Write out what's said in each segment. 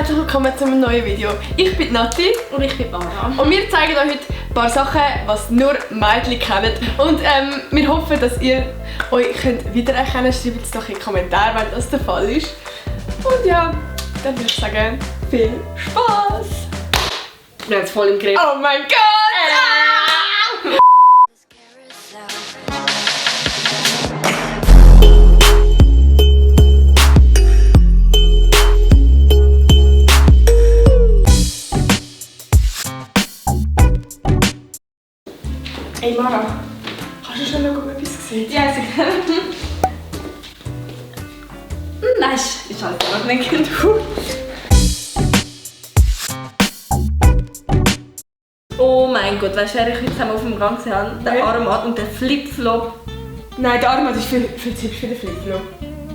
herzlich willkommen zu einem neuen Video. Ich bin Nati und ich bin Mara. Und wir zeigen euch heute ein paar Sachen, was nur Mädchen kennen. Und wir hoffen, dass ihr euch wiedererkennen könnt. Schreibt es doch in die Kommentare, wenn das der Fall ist. Und ja, dann würde ich sagen, viel Spaß! Ich bin jetzt voll im Griff. Oh mein Gott! Hey Mara, hast du schon noch etwas gesehen? Ja, sicher. Nein, ist alles in Ordnung. Oh mein Gott, weißt du, wer ich heute zusammen auf dem Gang gesehen habe? Der Armat und der Flipflop. Nein, der Armat ist viel zu hübsch für den Flipflop.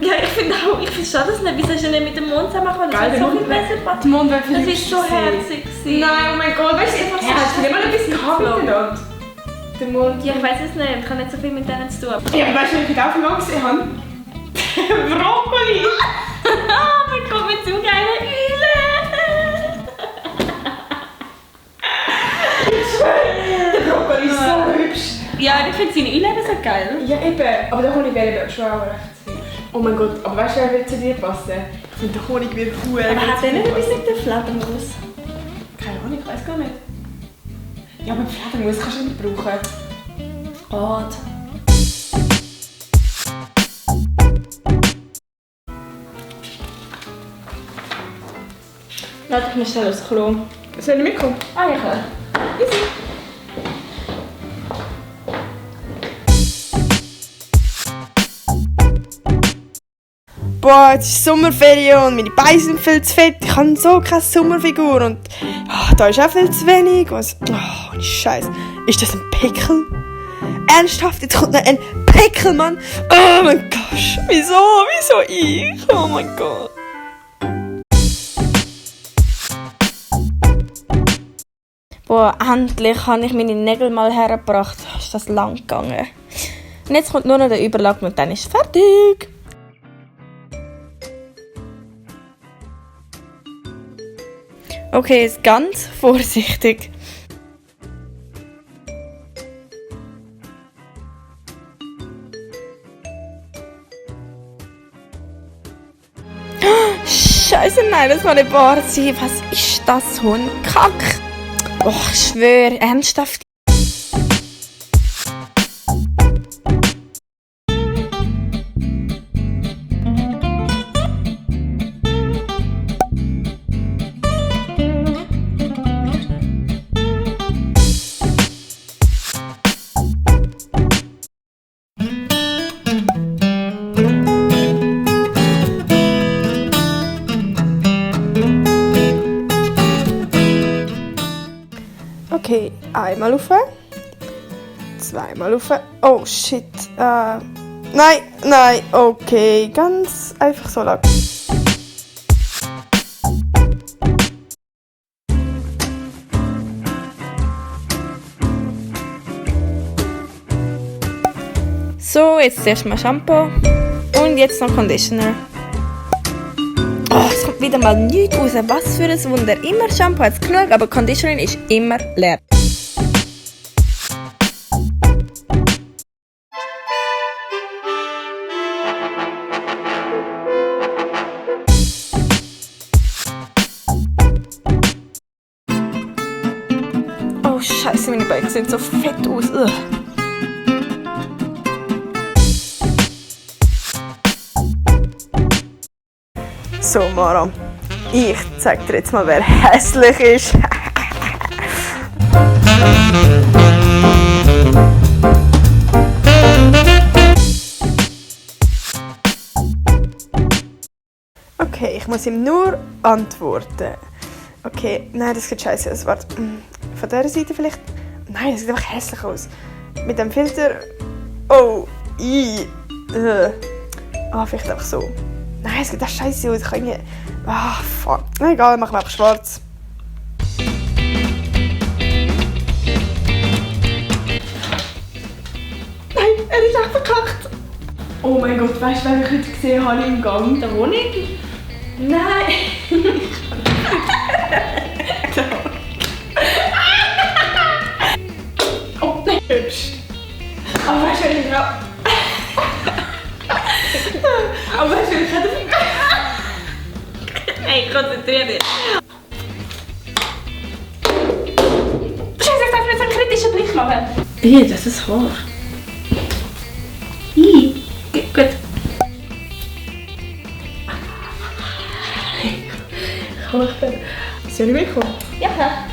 Ja, ich finde auch, ich finde es schade, dass nicht, wieso ist er nicht mit dem Mond zusammengekommen? Das wäre so viel besser gepasst. Der Mond wäre viel Das hübscher ist so herzig gewesen. Nein, oh mein Gott, weißt du, hast du nicht mal etwas gehabt miteinander? Der Mond. Ja, ich weiß es nicht, ich habe nicht so viel mit denen zu tun. Ja, aber weißt du, was ich auch mal gesehen habe? Brokkoli! Oh mein Gott, mit so geilen Eulen! Der Brokkoli ist so hübsch. Ja, ich finde seine Eulen so geil. Ja, eben. Aber der Honig wäre schon auch recht hübsch. Oh mein Gott, aber weißt du, wer wird zu dir passen? Ich finde, der Honig wird cool. Aber hat der nicht etwas mit der Fledermaus? Keine Ahnung, ich weiß gar nicht. Ja, aber Fledermaus kannst du nicht brauchen. Gott. Warte, ich muss schnell aufs Klo. Soll ich mitkommen? Ah, ja, klar. Easy. Boah, jetzt ist Sommerferien und meine Beine sind viel zu fett. Ich habe so keine Sommerfigur und da ist auch viel zu wenig. Oh, Scheiße. Ist das ein Pickel? Ernsthaft? Jetzt kommt noch ein Pickel, Mann. Oh mein Gott. Wieso? Wieso ich? Oh mein Gott. Boah, endlich habe ich meine Nägel mal hergebracht. Ist das lang gegangen. Und jetzt kommt nur noch der Überlack und dann ist es fertig. Okay, jetzt ganz vorsichtig. Scheiße, nein, das war nicht wahr sein. Was ist das, so ein Kack? Oh, ich schwöre, ernsthaft. Okay, einmal rauf, zweimal rauf. Oh shit. Nein, okay, ganz einfach so lang. So, jetzt erstmal Shampoo und jetzt noch Conditioner. Oh, es kommt wieder mal nichts raus. Was für ein Wunder. Immer Shampoo hat es genug, aber Conditioner ist immer leer. Oh Scheiße, meine Beine sehen so fett aus. Ugh. So Mara, ich zeig dir jetzt mal, wer hässlich ist. Okay, ich muss ihm nur antworten. Okay, nein, das sieht scheiße aus. Warte, von dieser Seite vielleicht? Nein, das sieht einfach hässlich aus. Mit dem Filter. Oh, vielleicht einfach so. Nein, es sieht auch scheiße aus. Ich kann irgendwie. Fuck. Egal, machen wir einfach schwarz. Nein, er ist echt verkackt. Oh mein Gott, weißt du, wen ich heute gesehen habe im Gang? Der Honig? Nein! Hey, konzentrier dich. Scheiße, ich darf nicht so einen kritischen Blick machen. Das ist Haar. Gut. Soll ich mitkommen? Ja, klar.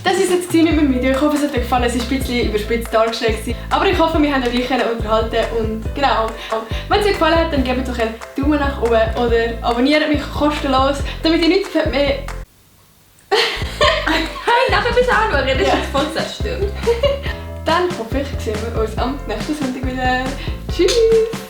Das war es jetzt mit meinem Video. Ich hoffe, es hat euch gefallen. Es war ein bisschen überspitzt dargestellt. Aber ich hoffe, wir haben euch unterhalten. Und genau. Wenn es euch gefallen hat, dann gebt doch einen Daumen nach oben oder abonniert mich kostenlos, damit ihr nichts mehr... Hey, nachher bist du anschauen. Das ist jetzt voll zerstört. Dann hoffe ich, sehen wir uns am nächsten Sonntag wieder. Tschüss!